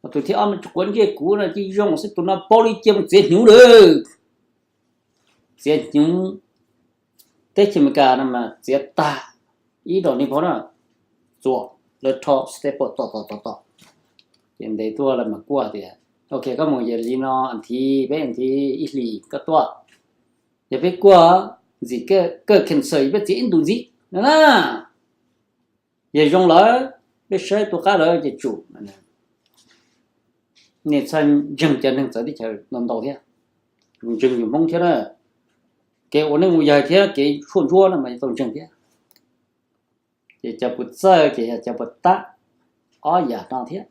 Tus thib ob mas tsis quav ntsej kuv no ces zoo xwb, tus no paub li cia mus txiav hnyuv lawm. Txiav hnyuv teb chaws Amelikas no mas txiav tag ib dos niag phau na, txuas lawv rho staple tom tom tom tom, ces ntes tuaj lawv mas kuaj tias, ok, koj mus yam li no, a thiv peb a thiv ib hlis koj tuaj, yog peb kuaj ntxim kawg cancel yog peb txiav ib ntus ntxiv no na. Yog zoo lawm peb saib tus qab lawm ces tsum. Nej txhob ntseeg cov neeg txawv teb chaws ntau ntau thiab, ntseeg yus Hmoob thiab na. Kev ua neej ua yaig thiab kev tshuaj ntsuab no mas yuav tau ntseeg thiab. Ces cov puas txawj ces yog cov puas tab, ob yam no thiab.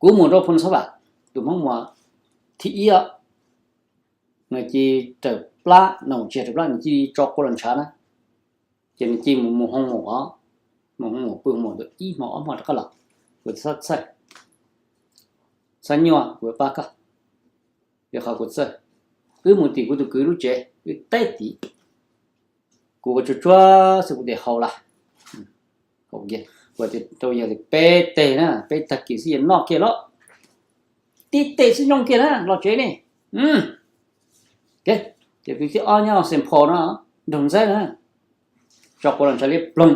Kuv mus rau Phu Nab Xab Vam, tus Hmoob Muas thib ib, nws cia li raws plab no, tsis yog raws plab, nws cia li tso quav los ntshav na. Ces nws cia li mus mus hoo mus os, mus hoo mus pw mus ntawm ib hmo ob hmo rov qab los. Kuv txhob txhawj, txhob nyuaj, kuv yuav pab koj. Rau qhov kuv txawj, wb mus tim kuv tus kwv lub tsev, wb teb tim, kuv ua tsuag tsuag xwb kuv tias haus lawm. Rau yog peb teg na, peb tag kis xwb yog noj kiag los, tib teg xwb noj kiag na los tsev ne. Ces tus thib ob nyob Saint Paul no, nraug ntxaib na, tso quav los ntshav liab ploog.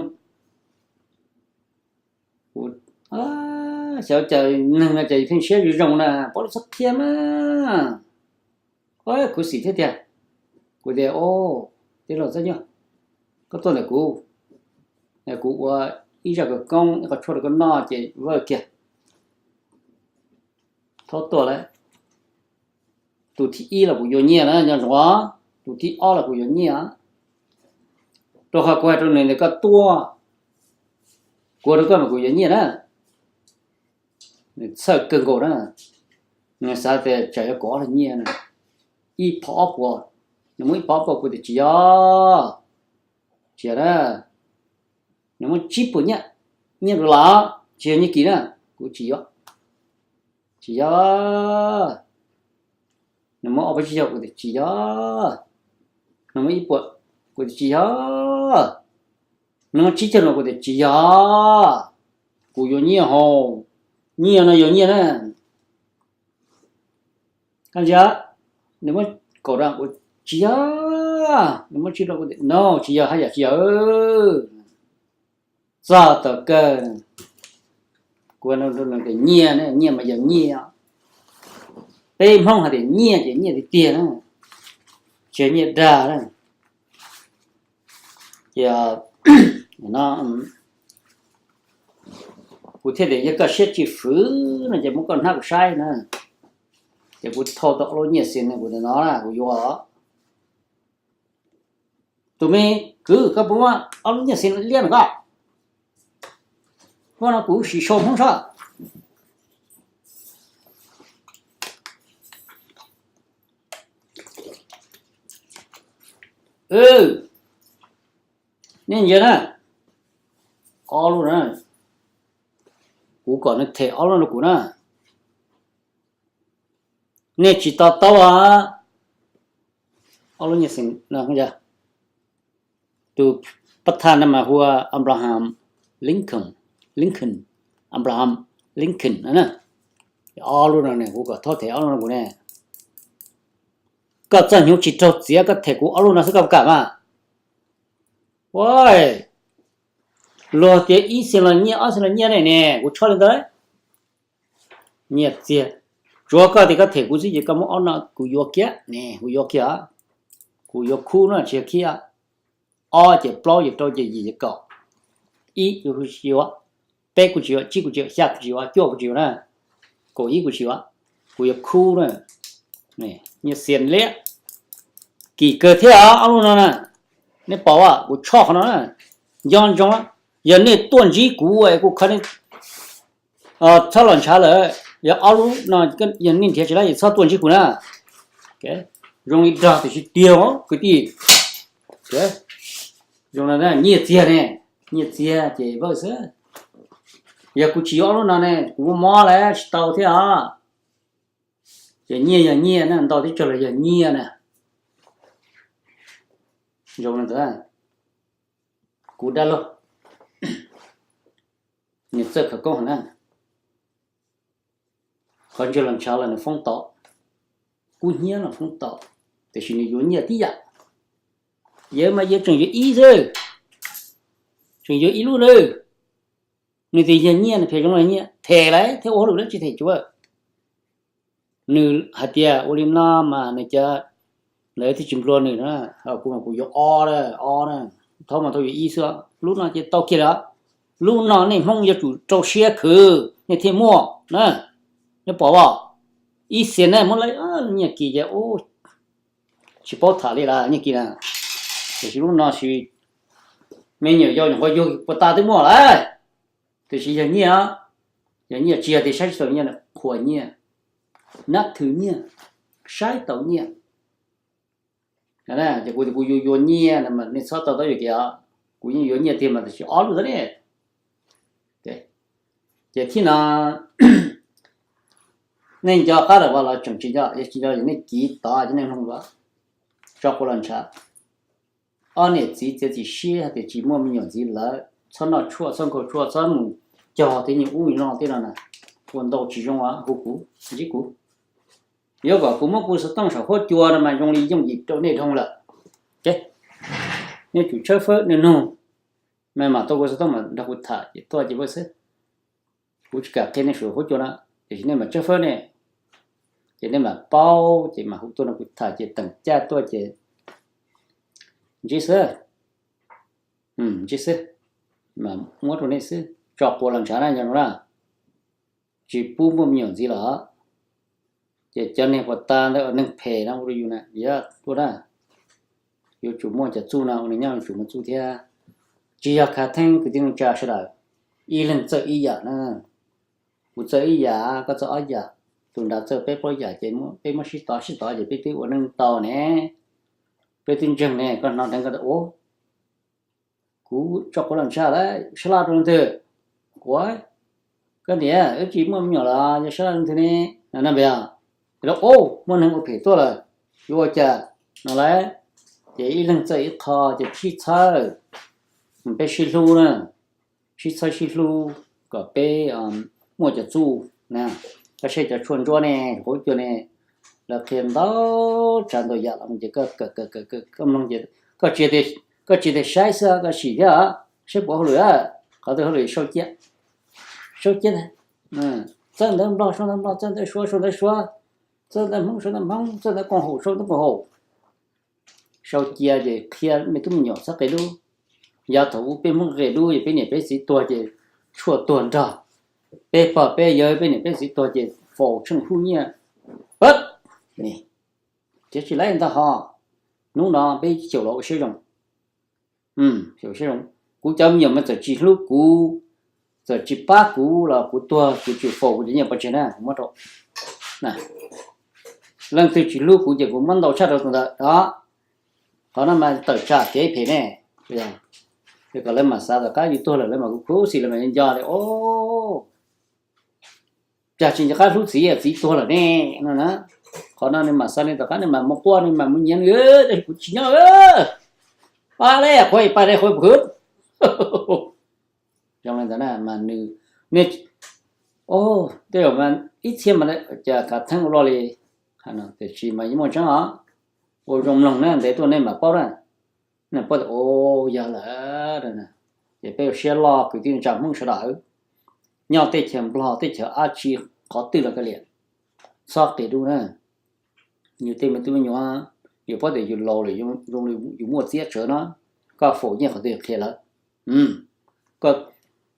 Xyov cas neeg no ces pheej siab zoo zoo na, paub li txhob qhia mas. Khuv xim thiab tiag. Kuv tias, o, tij laug Txawj Nyuj, koj tuaj ntawm kuv, kuv ua ib zaj khawv koob ib qho tshuaj rau koj noj ces vawj kiag. Thaub tuaj lawm. Tus thib ib los kuv yuav nyiaj na, nco ntsoov, tus thib ob los kuv yuav nyiaj. Rau qhov kuv hais rau nws tias koj tuaj, kuv ua rau koj mas kuv yuav nyiaj na. Nws txhawj kawg nkaus na, nws xav tias tsam yuav kaum ob leeg nyiaj na, ib phav ob puas. Nws muab ib phav ob puas, kuv tias tsis yog, tsis yog na. Nws muab tsib puas nyiaj, nyiaj dollar, tsis yog nyiaj kis na, kuv tsis yuav, tsis yog. Nws muab ob puas tsib caug, kuv tias tsis yog. Nws muab ib puas, kuv tias tsis yog. Nws muab tsib caug no, kuv tias tsis yog, kuv yuav nyiaj haus, nyiaj no yog nyiaj na. Koj ntsia, nws muab kaum rau kuv, tsis yog. Nws muab tsib rau kuv tias no tsis yog, haj yam tsis yog. Txog thaum kawg, kuv tias nyiaj, nyiaj mas yog nyiaj. Peb Hmoob hais tias nyiaj ces nyiaj tiag tiag na, tsis yog nyiaj dag na. Ces kuv thiaj tias yog koj siab tsis fwv no ces muab koj hnab kuv saib na. Ces kuv thau tau ob lub nyiaj xi no, kuv tias no kuv yuav. Tus me kwv, koj puas muaj ob lub nyiaj xi liab no koj? Muaj no kuv sim sau Hmoob saib. Nej ntsia na, ob lub na, kuv kom nws them ob lub no rau kuv na. Nej tsis to taub a. Ob lub nyiaj xi no, tus pab thaj no mas hu ua Abraham Lincoln, Lincoln, Abraham Lincoln na. Ob lub no ne, kuv kom thaub them ob lub no kuv ne. Koj txoj hnyuv tsis raug txiav, koj them kuv ob lub no xwb koj puas kam mas? Ua, luag tias ib xees los nyiaj, ob xees los nyiaj ne ne, kuv tshaj li ntawd. Nyiaj txiag, tsuav koj tias koj them kuv xwb ces koj muab ob no kuv yuav kiag ne, kuv yuav kiag. Kuv yuav khub no tsis yog khiab, ob ces plaub, ces rau, ces yim, ces kaum. Ib kuv tsis yuav, peb kuv tsis yuav, tsib kuv tsis yuav, xya kuv tsis yuav, cuaj kuv tsis yuav na, kaum ib kuv tsis yuav. Kuv yuav khub na. Nyiaj xias liab, kim kawg thiab ob lub no na. Nej pom kuv tshoj qhov no na, nco ntsoov, yog nej tuaj ntsib kuv es kuv kho nej txhob los ntshav lawm, yog ob lub no yog nej nrhiav tsis lab ces txhob tuaj ntsib kuv na. Zoo li dag tiam sis tiag kwv tij. Zoo, nyiaj txiag ne, nyiaj txiag ces vawj xwb. Yog kuv tsis yuav ob lub no ne kuv muab mob lawm tsis tau thiab os. Ces nyiaj yog nyiaj na, ntau teb chaws los yog nyiaj na. Zoo li ntawd, kuv dab laug, nws txawj khawv koob heev na. Qhov ntswg los ntshav los nws foob tau, kub hnyiab los foob tau, tiam sis nws yuav nyiaj tib yam. Yawg mas yawg tseem yuav ib xwb, tseem yuav ib lub lawm. Nws tias yog nyiaj, nws phem zoo li nyiaj, them lawm thiab ua hauj lwm dab tsi them tsis ua. Nws hais tias ua li no mas nws cov, lawv thiaj tsis nplua nws na. Kuv mas kuv yuav ob na, ob na, thaum mas thaum yuav ib xwb, lub no ces tau kiag lawm. Lub no nej Hmoob yuav tsum rau siab khwv nej thiaj muaj na. Nej pom os, ib xia nej muab lawv nyiaj kis ces tsis paub tham li lawm nyiaj kis na. Tiam sis lub no sis me nyuam yaus nyuam qhuav yug puas tas twb muaj lawm. Tiam sis yog nyiaj, yog nyiaj tsis yog tias saib tsis taus nyiaj, qhuas nyiaj, nab thw nyiaj, saib taus nyiaj. Ces kuv, kuv yuav yuav nyiaj no mas nej txhob tau tab yuam kev os. Kuv yeej yuav nyiaj tiag mas tiam sis ob lub xwb ne. Ces thib no nej nco qab lawm los tseem tsis nco, yog tsis nco nej kiv tod cov neeg mloog los tso quav los ntshav. Ob niam txiv txiav txim siab hais tias tsis muaj me nyuam ntxiv lawm, txhob noj tshuaj, txhob nkaug tshuaj, txhob mus cog tej nyuag ub nyuag no tej no na. Ua ntau tsis zoo, hu kuv, ntsib kuv. Yuav kom kuv muab kuv xov tooj saum huab cua no mas zoo li yooj yim rau nej dhau lawm. Nej tsum tshawb fawb nej nug, mas mam tau kuv xov tooj mas nrog kuv tham ces tuaj ces pab xwb. Kuv tsis kam qhia nej saum huab cua no, tiam sis nej mam tshawb fawb nej, ces nej mam paub ces mam hu tuaj nrog kuv tham ces teem caj tuaj ces ntsib xwb. Ntsib xwb, mam muab rau nej xwb, tso quav los ntshav na yog no na. Tsis pub muaj me nyuam ntxiv lawm. Ces cov neeg puas tas ntawd, neeg phem no ua rau yus na, yog tuaj na, yuav tsum muaj cov txuj no ua neeg nyob yuav tsum muaj txuj thiab. Tsis yog khav theeb kwv tij neej tsa sawv daws, ib leeg txawj ib yam na. Kuv txawj ib yam, koj txawj ob yam, tus nrad txawj peb plaub yam ces peb muab sib tov sib tov ces peb twb ua neej tau ne, peb twb ntseeg ne, koj hnov dheev koj tias ua kuv tso quav los ntshav lawm, sab laj rau leej twg? Ua, koj niam wb tsis muaj me nyuam los yog sab laj leej twg ne? No npeg, los ua muaj neeg ua phem tuaj lawm, yuav ua cas? No lawm, ces ib leeg txawj ib qho ces sib txhawb, peb sib hlub na, sib txhawb sib hlub kom peb muaj cov txuj na. Koj saib cov tshuaj ntsuab ne, huab cua ne, lawv qhia ntau tsav ntau yam los ces koj mloog ces koj tsis tias saib xwb, koj sim thiab, saib puas hauj lwm, qhov twg hauj lwm sau cia, sau cia, txawj ntawv Nplog sau ntawv Nplog, txawj ntawv Suav sau ntawv Suav, txawj ntawv Hmoob sau ntawv Hmoob, txawj ntawv koom haum sau ntawv koom haum. Sau cia ces qhia me tub me nyuam txhob qia dub. Yav thaum ub peb Hmoob qia dub ces peb niam peb txiv tuag ces tshuaj tuag nrog, peb pog peb yawg peb niam peb txiv tuag ces faus tsheej hlub nyiaj. Ces tsis laib ntag ho. Hnub no peb xyaum los ua siab zoo. Kuv cov me nyuam mas txawm tsis hlub kuv, txawm tsis pab kuv los kuv tuag kuv tsis faus kuv cov nyiaj pov tseg na kuv muab rau. Leej twg tsis hlub kuv ces kuv muab ntau tshaj rau tus ntawd os. Qhov no mas tawm tsam kev phem ne. Kom lawv mam xav tom qab yus tuag lawm lawv mam kuv khuv xim lawv mam nco tias o, cas tsis nco qab hlub txiv, txiv tuag lawm ne no na. Qhov no nws mam xav li tom qab nws mam mus quaj nws mam mus nyiav nws, kuv tsis nyob, pa le qhuav pa le qhuav phuv. Zoo li ntawd na mas nws, tej zaum mas ib txhia mas cas khav theeb ua luaj li, tiam sis mas yeej muaj tseeb os. Ua zoo mloog na ntev tuaj nej mam paub na. Nej paub tias o, yog lawm. Ces peb ua siab loj kwv tij neej tsa Hmoob sawv daws, nyob teb chaws Nplog teb chaws dab tsi, qhov twg los kav liam, txhob qia dub na. Yus tej me tub me nyuam, yus paub tias yus laus lawm, zoo li yus muaj txiab tsawv no, koj faus nyiaj qhov twg qhia lawv. Koj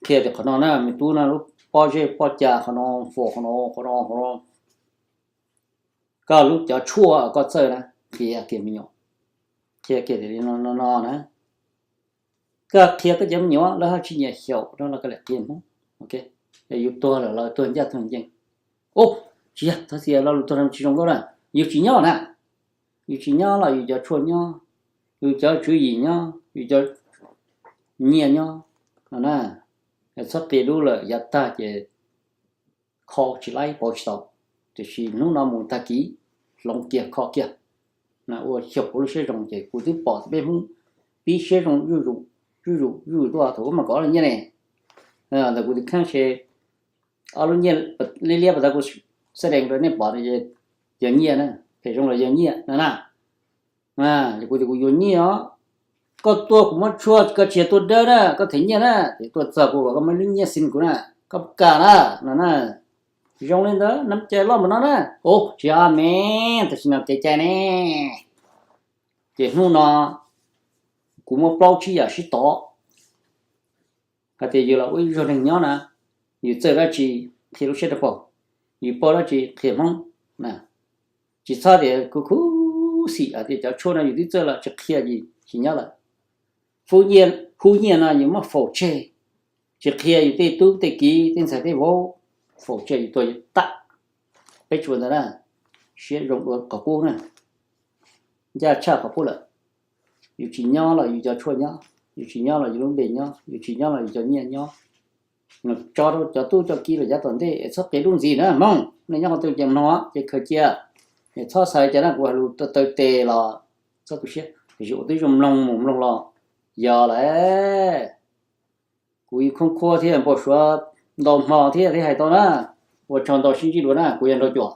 qhia tias qhov no na me tub na, lub pob zeb pob ca qhov no, faus qhov no qhov no qhov no. Koj lub cov tshuaj koj txawj na, qhia kiag me nyuam, qhia kiag tias li no no no na. Koj qhia koj cov me nyuam lawv ho tsis nyiam xyaum no los koj lam qhia Hmoob. Yus tuag lawm los tuag ncaj tuag ncees. Tsis yog, thov txim, lo lus tuag no tsis zoo nkauj na. Yus tsis nyob na, yus tsis nyob los yus cov tshuaj nyob, yus cov tswv yim nyob, yus cov nyiaj nyob no na. Txhob qia dub lawm yav tag ces kho tsis laib pauv tsis tau. Tiam sis hnub no mus tag kis hloov kiag kho kiag, ua xyaum kuv lub siab zoo ces kuv twb pom tias peb Hmoob pib siab zoo zuj zus zuj zus tuaj thaum ub mas kom ob lub nyiaj ne. Ntawm kuv tus kheej ces ob lub nyiaj liab liab pas tas kuv txhaj dees rau nej pom, yog nyiaj na, phem zoo los yog nyiaj no na. Kuv tias kuv yuav nyiaj os, koj tua kuv muab tshuaj koj tsis yog tua dawb na, koj them nyiaj na, ces tuaj txog kuv kom koj muab lub nyiaj xi kuv na, koj puas kam na no na. Zoo li ntawd nab cai loj npaum no na. Ua tsis yog me, tam sim no kev cai ne. Ces hnub no kuv muaj plaub tsib yam sib tov, hais tias yus los ua ib zog neeg nyob na, yus txawj dab tsi qhia lub siab rau paub, yus paub dab tsi qhia Hmoob. Tsis txhob tias khuv khuv xim hais tias cov tshuaj no yus twb txawj los tsis qhia ces tsis nyob lawm. Hu nyiaj no yus muab faus tseg, tsis qhia yus tej tub tej kiv tej ntxhais tej vauv, faus tseg yus tuag yus tag. Peb tsuas ntawd na, siab zoo dua qhov qub na, ncaj tshaj qhov qub lawm. Yus tsis nyob los yus cov tshuaj nyob, yus tsis nyob los yus lub npe nyob, yus tsis nyob los yus cov nyiaj nyob. Tso rau cov tub cov kiv los yav tom ntej es txhob qias lub ntxiv na Hmoob. Nej nyob qhov twg ces mloog ces khaws cia, es txhob xav cas na kuv hais lus taw tes los txhob tu siab, tiam sis ua tib zoo mloog mus mloog los yog lawm. Kuv yus khoob khuab thiab npau suav ntau hmo thiab thiaj hais tau na. Ua tsaug ntau sib ntsib dua na, kuv yog Nraug Cuam.